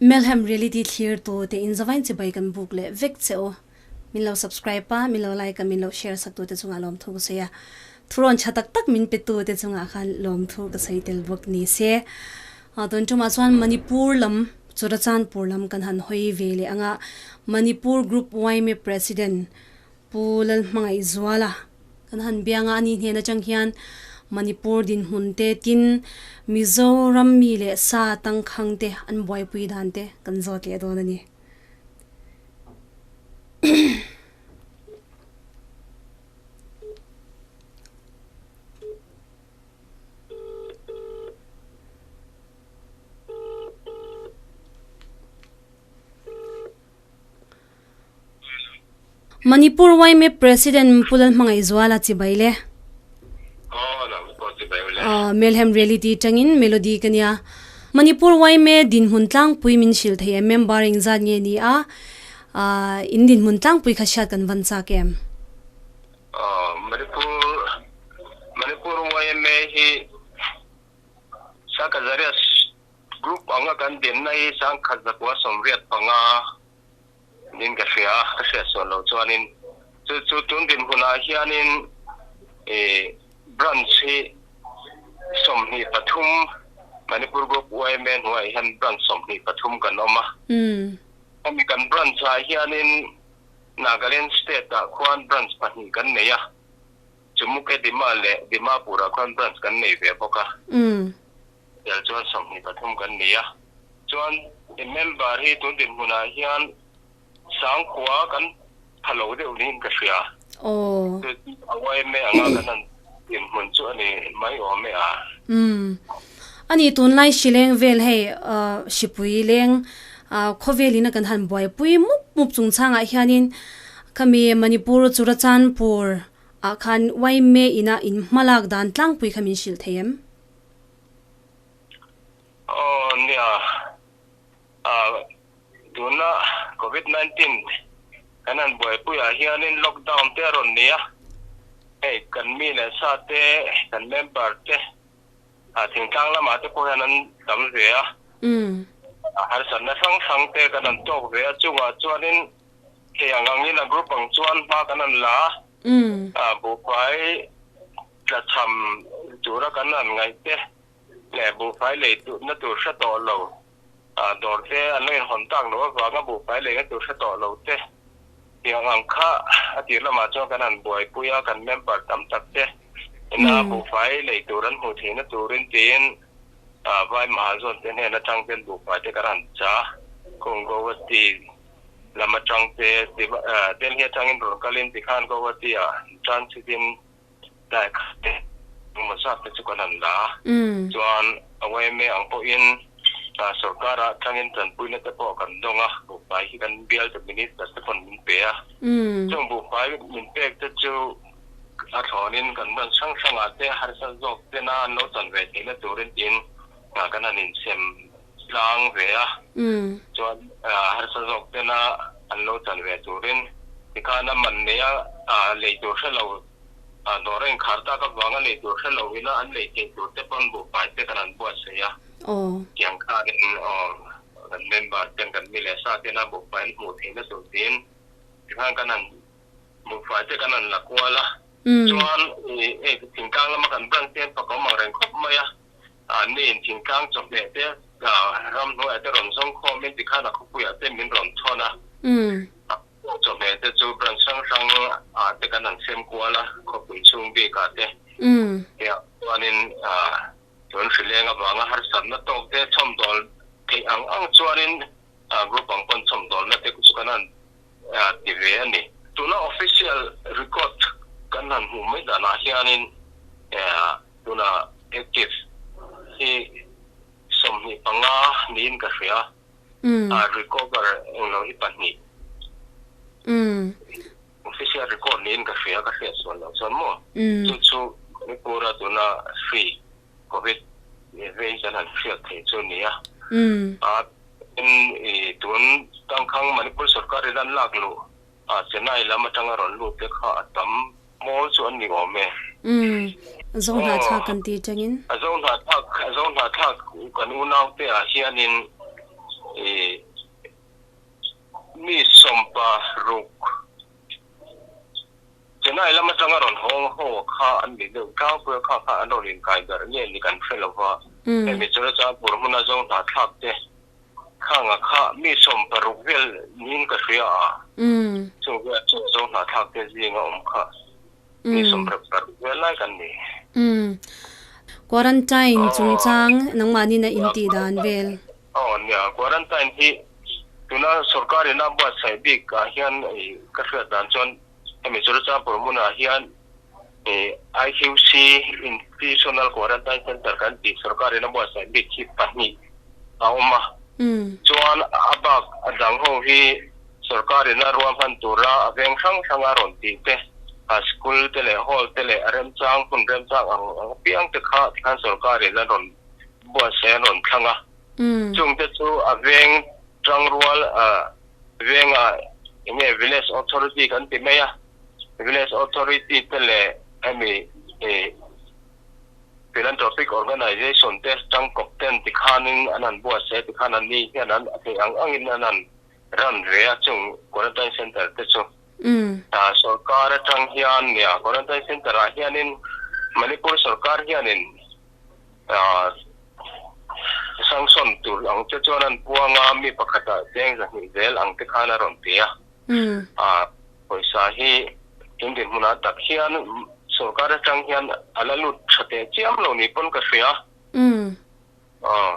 Melhem Reality thlir tu te in zavain chibai kan buk leh vek che u. Min lo subscribe a, min lo like a, min lo share sak tu te chungah lawmthu ka sawi a. Thurawn tha tak tak min pe tu te chungah khan lawmthu ka sawi tel bawk ni se. Tun tumah chuan Manipur lam Churachandpur lam kan han hawi ve leh anga Manipur Group yma President Pu Lalhmangaihzuala kan han biang a, ani hnen atang hian Manipur dinhmun te tin Mizoram mi leh sa tangkhang te an buaipui dan te kan zawt leh dawn a ni. Manipur yma President Pu Lalhmangaihzuala chibai le. Melhem Reality tangin Melody ka nia. Manipur yma dinhmun tlangpui min hrilh thei em member engzat nge ni a, in dinhmun tlangpui kha hriat kan van chak em? Manipur Manipur yma hi Sangkazarias Group anga kan dinna hi 1985 niin ka hria a, ka hriat sual loh chuanin chu chu tun dinhmunah hianin ih branch hi 23 Manipur Group yma hnuaiah hian branch 23 kan awm a. Hemi kan branch ah hianin Nagaland state ah khuan branch pahnih kan nei a. Chumuke Dima leh Dimapur ah khuan branch kan nei ve bawk a. Tel chuan 23 kan ni a, chuan i member hi tun dinhmunah hian sangkhua kan pha lo deuh niin ka hria. Aw. Chu a yma anga kan han dinhmun chu a ni mai awm e a. Umm. Ani tunlai hrileng vel hei hripui leng khawvel ina kan han buaipui mup mup chungchangah hianin khami Manipur Churachandpur ah khan yma ina in hmalak dan tlangpui kha min hrilh thei em? Aw nia, tuna Covid 19 kan han buaipuiah hianin lockdown te a rawn ni a, hei kan mi leh sa te, kan member te thingtlang lamah te pawh hian an tam ve a, harsatna hrang hrang te kan han tawk ve a, chungah chuanin thei ang angin a group ang chuan hma kan han la a, buhfai Tlachham tura kan han ngaih te leh buhfai lei na tur hre tawh lo, dawr te an lo inhawn tak loh avanga buhfai leina tur hre tawh lo te tiang ang kha a tir lamah chuan kan han buaipui a, kan member tam tak te ina buhfai lei tur an hmuh theihna turin tiin vai mahazawn te hnen atang ten buhfai te kan han cha, kawng Guwahati lam atang te Delhi atangin rawn kalin tikhan Guwahati ah transit in Tlai khat te engmaw zat te chu kan han la a, chuan a yma ang pawhin sorkar ah tangin tanpuina te pawh kan dawng a, buhfai hi kan bial te minister te pawn min pe a, chung buhfai min pek te chu a thlawnin kan hman hrang hrang ah te harsa zawk tena an lo chan ve theihna turin tiin kan han insem tlang ve a, chuan harsa zawk tena an lo chan ve turin tikhan a man nei a lei tur hre lo. Dawr a inkhar tak avanga lei tur hre lo ila an lei theih tur te pawn buhfai te kan han buatsaih a. Tiang khanin kan member ten kan mi leh sa tena buhfai an hmuh theihna tur tiin tikhan kan han buhfai te kan han la kual a. Chuan hei thingtlang lama kan branch te an pakawm ang reng khawp mai a. Anni in thingtlang chawhmeh te ramhnuaiah te rawn zawng khawmin tikhan a khawpuiah te min rawn thawn a. Chawhmeh te chu branch hrang hrang ah te kan han sem kual a, khawpui chhung bik ah te. Hei chuanin tun hrileng avanga harsatna tawk te chhawmdawl theih ang ang chuanin group ang pawn chhawmdawlna te chu kan han ti ve a ni. Tuna official record kan han hmuh mai danah hianin tuna active hi 25 niin ka hria. A recover englo hi pahnih. Official record niin ka hria, ka hriat sual loh chuan maw? Chu chu Manipur a tuna hri Covid vei kan han hriat theih chu a ni a. A tin i tun tangkhang Manipur sorkar in an lak luh a Chennai lam atanga rawn lut te kha a tam mawl chu an ni awm e. Zohnahthlak kan tih atangin. A zohnahthlak, zohnahthlak kan unaute ah hianin i. kha an ni deuh tlangpui a, kha kha an rawn inkai darh nge ni kan hre lo va. Hemi Churachandpur hmuna zo hnahthlak te khanga kha mi 60 vel niin ka hria a, chung vel chu zo hnahthlak te zinga awm kha mi 66 vel lai kan ni. Quarantine chungchang nangmahni na intih dan vel. Aw nia, quarantine hi tuna sorkar in a buatsaih bik ah hian ka hriat dan chuan hemi Churachandpur hmunah hian IQC, Institutional Quarantine Centre kan tih sorkar in a buatsaih bik hi pahnih a awm a. Chuan a bak a dang ho hi sorkar in a ruahman tura a veng hrang hrang a rawn tih te, a school te leh hall te leh a remchang hmun remchang ang apiang te kha tikhan sorkar in a rawn buatsaih an rawn thlang a. Chung te chu a veng tangrual venga enge village authority kan ti mai a. Village Authority te leh hemi Philanthropic Organization te tangkawp ten tikhanin an han buatsaih a, tikhan an ni hian an a theih ang angin an han run ve a chung Quarantine Centre te chu. Sorkar atang hian nia Quarantine Centre ah hianin Manipur sorkar hianin sanction tur ang te chuan an puang a, mi pakhatah cheng 200 zel ang te khan a rawn ti a. A pawisa hi tun dinhmunah tak hian sorkar atang hian a la lut tha teh chiam lo ni pawn ka hria.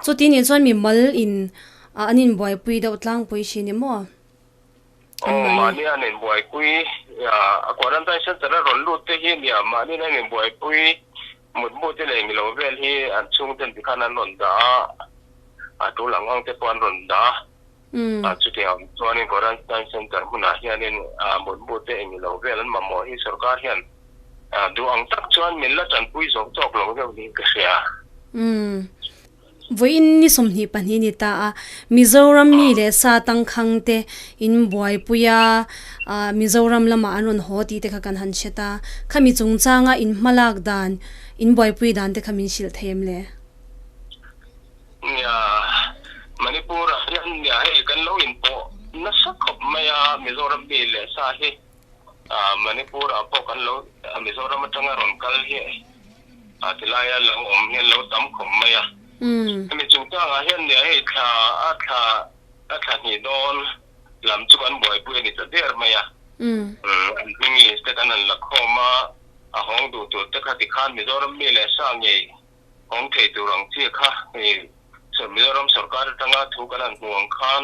Chuti nih chuan mi mal in an inbuaipui deuh tlangpui thin ni maw? Aw, mahni an inbuaipui a quarantine center a rawn lut te hi nia mahni an inbuaipui mutmu te leh englo vel hi an chhungten tikhan an rawn dah a, a tul ang ang te pawh an rawn dah a. Chutiang chuanin Quarantine Centre hmunah hianin mutbu te eng ilo vel an mamawh hi sorkar hian duh ang tak chuan min la tanpui zawk tawk lo deuh niin ka hria. Vawiin ni 22 ni ta a, Mizoram mi leh sa tangkhang te in buaipui a, Mizoram lamah an rawn haw tih te kha kan han hre ta. Khami chungchanga in hmalak dan, in buaipui dan te kha min hrilh thei em le? Nia, Manipur ah hian nia hei kan lo inpawh nasa khawp mai a, Mizoram mi leh sa hi Manipur ah pawh kan lo Mizoram atanga rawn kal hi tilaia lo awm hian lo tam khawp mai a. Hemi chungchang ah hian nia hei thla a thla a thla hnih dawn lam chu kan buaipui a ni ta der mai a. An hming list te kan han la khawm a, a hawng duh tur te kha tikhan Mizoram mi leh sa ngei awm thei tur ang chi kha hei Mizoram sorkar atanga thu kan han hmu ang khan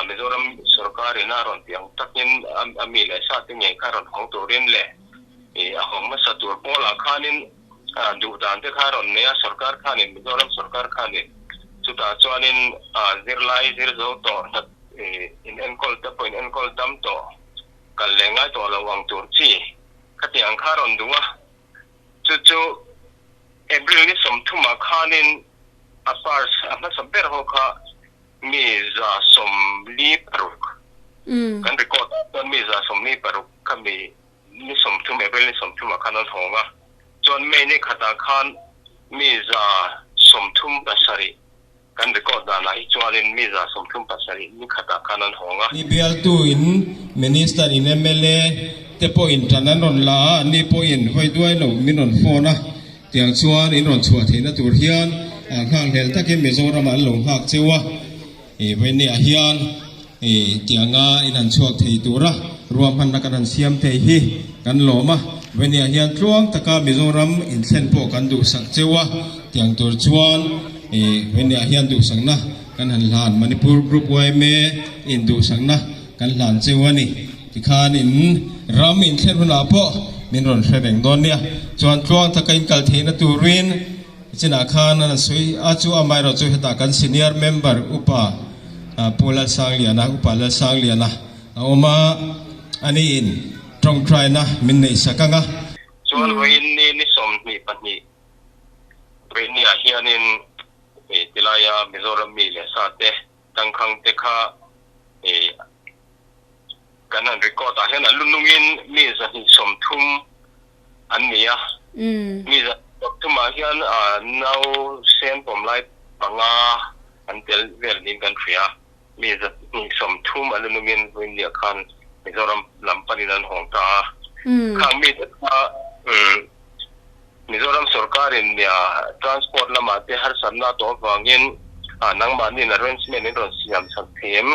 Mizoram sorkar in a rawn tih ang takin a mi leh sa te ngei kha rawn hawng turin leh a hawng hmasa tur pawlah khanin duh dan te kha rawn nei a sorkar khanin Mizoram sorkar khanin chutah chuanin zirlai zir zo tawh in enkawl te pawh in enkawl dam tawh kal leh ngai tawh lo ang tur chi khati ang kha rawn duh a. Chu chu April ni 30 ah khanin a first a hmasa ber ho kha mi 46 kan record ah chuan mi 46 kha mi ni 30 April ni 30 ah khan an hawng a, chuan May ni khatah khan mi 37 kan record danah hi chuanin mi 37 ni khatah khan an hawng a. Ni bialtu in Minister in mla te pawhin tan an rawn la a, anni pawhin vawi duai lo min rawn phone a, tiang chuan in rawn chhuah theihna tur hian nghakhlel takin Mizoram ah an lo nghak cheu a, i vawinia hian i tianga in han chhuak thei tura ruahmanna kan han siam thei hi kan lawm a, vawinia hian tluang taka Mizoram inthlen pawh kan duhsak cheu a, tiang tur chuan i vawinia hian duhsakna kan han hlan Manipur Group yma in duhsakna kan hlan cheu a ni. Tikhan in ram inthlen hunah pawh min rawn hre reng dawn nia, chuan tluang taka in kal theihna turin chinah khan an sawi a, chu amaherawh chu hetah kan senior member upa Pu Lalsangliana, Upa Lalsangliana a awm a, ani in tawngtaina min neih sak ang a. Chuan vawiin ni ni 22 vawiinniah hianin tilaia Mizoram mi leh sa te tangkhang te kha kan han record ah hian an lu nungin mi 130 an ni a, mi 130 ah hian nau sen pawm lai panga an tel vel niin kan hria a, mi 130 an lu nungin vawiin nia khan Mizoram lam panin an hawng ta a, khang mi te kha Um Mizoram sorkarin transport lamah te harsatna a tawh avangin nangmahniin arrangement in rawn siam chak thei em?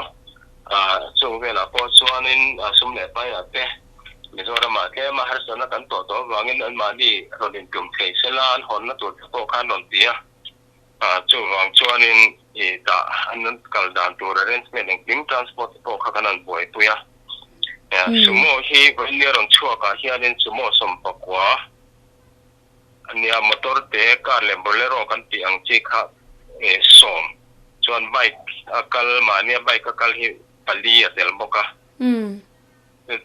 Chung velah pawh chuanin sum leh paiah te Mizoramah tlema harsatna kan tawh tawh avangin anmahni rawn intum thei sela an hawnna tur te pawh khan rawn ti a. Chuvang chuanin i tah an kal dan tur arrangement engkim transport te pawh kha kan han buaipui a. Sumo hi vawiin rawn chhuakah hianin sumo sawmpakua a nia, motor te car leh bolero kan tih ang chi kha sawm chuan bike a kal mahnia bike a kal hi pali a tel bawk a.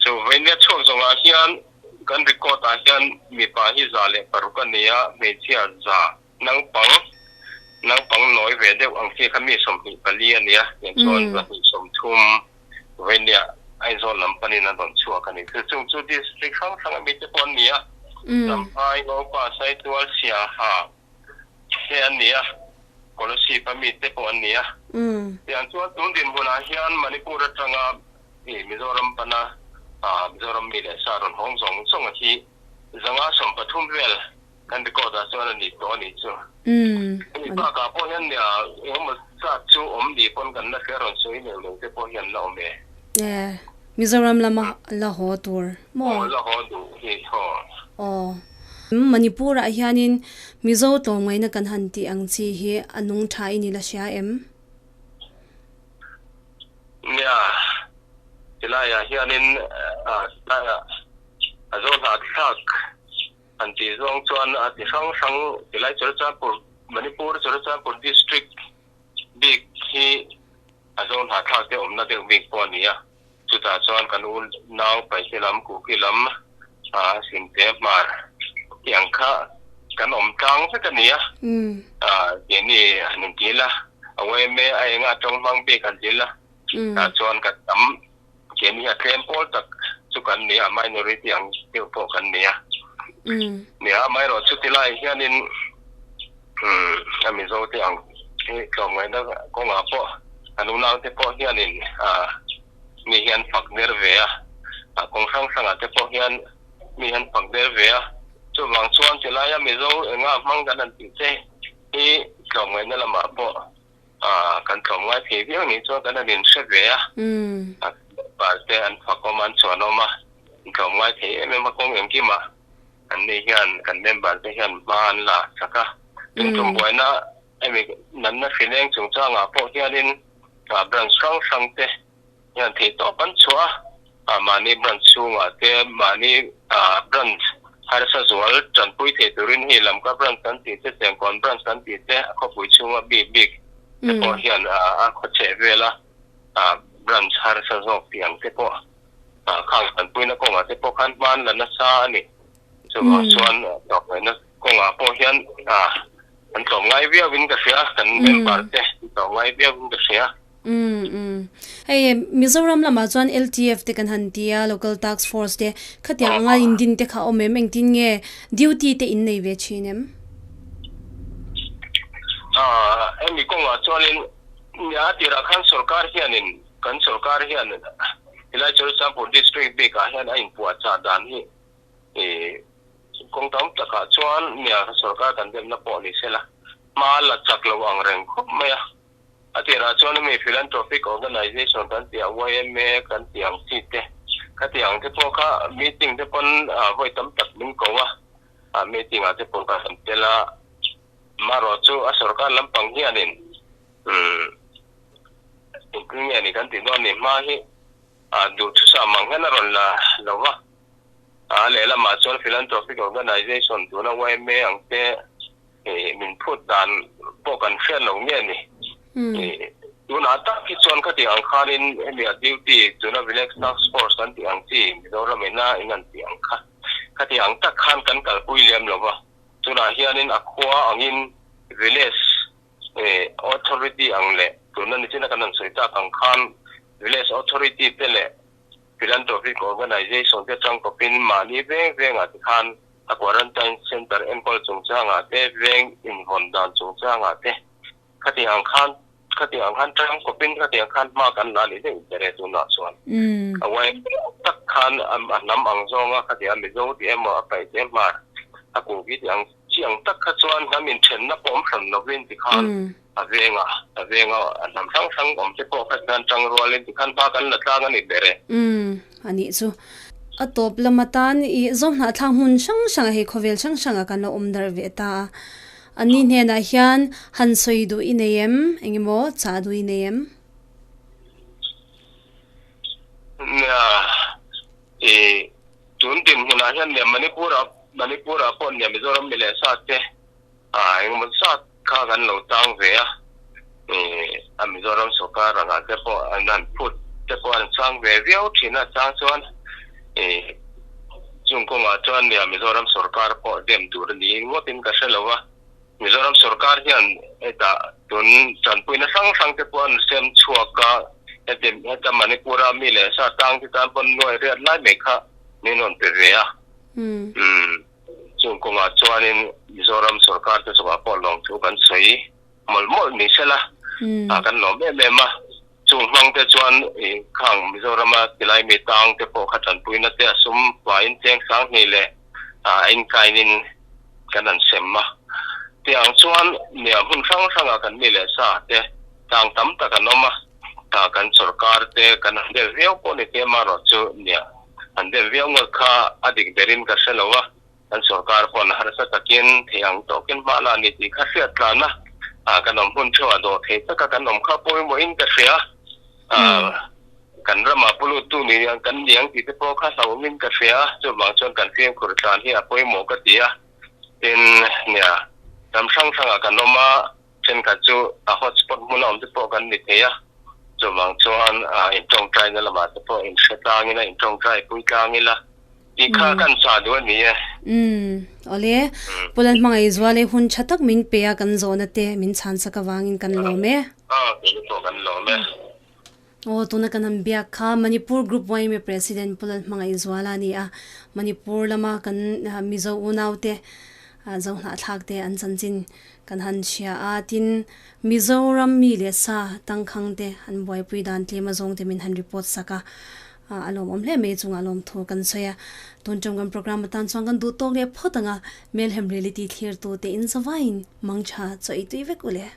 Chu vawiin chhuak zawngah hian kan record ah hian mipa hi 106 a ni a, hmeichhia 100. Naupang, naupang nawi ve deuh ang chi kha mi 24 a nia, tiang chuan 230 vawinia Aizawl lam panin an rawn chhuak a ni. Chu chung chu district hrang hrang a mite pawh an ni a, Champhai, Ngopa, Saitual, Siaha te an ni a, Kolasib a mite pawh an ni a. Tiang chuan tun dinhmunah hian Manipur atanga Mizoram pana Mizoram mi leh sa rawn hawng zawng zawng hi 130 vel Kan record ah chuan a ni tawh a nih chu. Hemi bakah pawh hian nia engemaw zat chu awm ni pawn kan la hria rawn sawi neuh neuh te pawh hian la awm e. E, Mizoram lama la haw tur maw? Aw, la haw duh hi thaw. Aw. Manipur ah hianin Mizo tlawmngaihna kan han tih ang chi hi a nung tha i ni la hria em? Nia, tilaiah hianin tilaiah a zo hnathlak. An tih zawng chuan a ti hrang hrang tilai Churachandpur, Manipur Churachandpur District bik hi a zo hnahthlak te awmna deuh bik pawh a ni a. Chutah chuan kan u nau Paihte lam, Kuki lam, Simte Hmar tih ang kha kan awm tlang vek a ni a. Keini han inti ila, a yma a enga tawng hmang bik han ti ila, tah chuan kan tam. Keini a tlem pawl tak chu kan ni a, minority ang deuh pawh kan ni a. Nia, amaherawh chuti lai hianin a Mizo te ang hi tlawmngaihna kawngah pawh an unaute pawh hianin mi hian fak der ve a, kawng hrang hrangah te pawh hian mi hian fak der ve a. Chuvang chuan tilaia Mizo enga hmang kan han tih che hi tlawmngaihna lamah pawh Kan tlawmngai thei viau nih chuan kan han inhre ve a, par te an fakawm a, an chhuanawm a, tlawmngai thei em em a kawng engkim ah an ni hian kan member te hian hma an la chak a. Tum buaina hemi natna hrileng chungchangah pawh hianin branch hrang hrang te hian theihtawp an chhuah a, mahni branch chhungah te mahni branch harsa zual tanpui thei turin hei Lamka branch kan tih te, Chengkawn branch kan tih te, a khawpui chhunga bik bik te pawh hian a khaw cheh vela branch harsa zawk tih ang te pawh khang tanpuina kawngah te pawh khan hma an la nasa a ni. Chuvang chuan tlawmngaihna kawngah pawh hian an tlawmngai viauin ka hria, kan member te an tlawmngai viauin ka hria. Umm umm. Hei Mizoram lamah chuan LTF te kan han ti a, Local Task Force te, khatiang anga in din te kha a awm em? Engtin nge duty te in nei ve thin em? Aaa hemi kawngah chuanin nia tirah khan sorkar hianin kan sorkar hian helai Churachandpur District bikah hian a inpuahchah dan hi ih kawng tam takah chuan nia sorkar kan demna pawh ni sela hma la chak lo ang reng khawp mai a. A tirah chuan hemi philanthropic organization kan tih ang yma kan tih ang chi te khati ang te pawh kha meeting te pawn vawi tam tak min ko a, meeting ah te pawh ka han tel a, marawh chu a sorkar lampang hianin umm engtin nge ni kan tih dawn ni hma hi duhthusam ang hian a rawn la lo va, a lehlamah chuan philanthropic organization tuna yma ang te Min phut dan pawh kan hriat lo nge ni. Tunah tak hi chuan khati ang khanin hemi a duty tuna village task force kan tih ang chi Mizoram ina in an tih ang kha khati ang tak khan kan kalpui lem lo va. Tunah hianin a khua angin village authority ang leh tuna nichina kan han sawi tak ang khan village authority te leh philanthropic organization te tangkawpin mahni veng vengah te khan A quarantine centre enkawl chungchangah te, veng invawn dan chungchangah te khati ang khan Khatiang khan tang kawpin khatiang khan hma kan la ni deuh ber e tunah chuan. A uai tak khan a hnam ang zawnga khatiang Mizo tih emaw a paih te hmar a kuhki tih ang chi ang tak kha chuan hnam inthenna pawh awm hran lovin tikhan a venga a venga a hnam hrang hrang awm te pawh kha tikhan tang rualin tikhan hma kan la tlang a ni ber e. Umm a nih chu. A tawp lam atan i zawnghnah thlak hmun hrang hrangah hei khawvel hrang hrangah kan lo awm darh ve ta a. Ani hnenah hian han sawi duh i nei em? Engemaw chah duh i nei em? Nia, i tun dinhmunah hian nia Manipur-ah Manipur-ah pawh nia Mizoram mi leh sa te ah engemaw zat kha kan lo tang ve a, i a Mizoram sawrkar angah te pawh an han phut te pawh an chang ve viau thin a, chang chuan i Chung kawngah chuan nia Mizoram sawrkar pawh dem tur a ni ngawtin ka hre lo a, Mizoram sawrkar hian hetah tun tanpuina hrang hrang te pawh an sem chhuak a, heti heta Manipur-a mi leh sa tang te tan pawn nuai riat lai mai kha min rawn pe ve a. Umm chung kawngah chuanin Mizoram sawrkar te chungah pawh lawmthu kan sawi mawlh mawlh ni sela kan lawm em em a. Chung hmang te chuan i khang Mizorama tilai mi tang te pawh kha tanpuina te a sum hmain cheng sanghnih leh a inkainin kan han sem a. Tiang chuan nia hmun hrang hrangah kan mi leh sa te tang tam tak an awm a, kan sawrkar te kan han del viau pawh ni te amaherawh chu nia han del viau ngawt kha a dik berin ka hre lo a. Kan sawrkar pawn harsa takin thei ang tawkin hma la ni tih kha hriat tlan a, kan awm hun theuh a dawh thei taka kan awm kha pawimawhin ka hria. Kan ramah puluttu ni ang kan ni ang tih te pawh kha hlauhawmin ka hria, chuvang chuan kan fimkhur tlan hi a pawimawh ka ti a. Tin, nia, ram hrang hrangah kan awm a, thenkhat chu a hotspot hmuna awm te pawh kan ni thei a, chuvang chuan intawngtaina lamah te pawh inhre tlang ila, intawngtai pui tlang ila. Tih kha kan chah duh a ni e. Umm, awle. Pu Lalhmangaihzual e, hun tha tak min pe a kan zawhna te min chhan sak avangin kan lawm e. Aw, keini pawh kan lawm e. Aw, tuna kan han biak kha Manipur Group yma President Pu Lalhmangaihzuala a ni a. Manipur lama kan Mizo unaute Zohnahthlak te an chanchin kan han chhia a, tin Mizoram mi leh sa tangkhang te an buaipui dan tlem azawng te min han report sak a. A lawmawm hle mai chungah lawmthu kan sawi a, tun ṭawng kan program atan chuan kan duh tawk leh phawt ang a, Melhem Reality thlirtu te in zavaiin mangṭha chaw ei tui vek u le.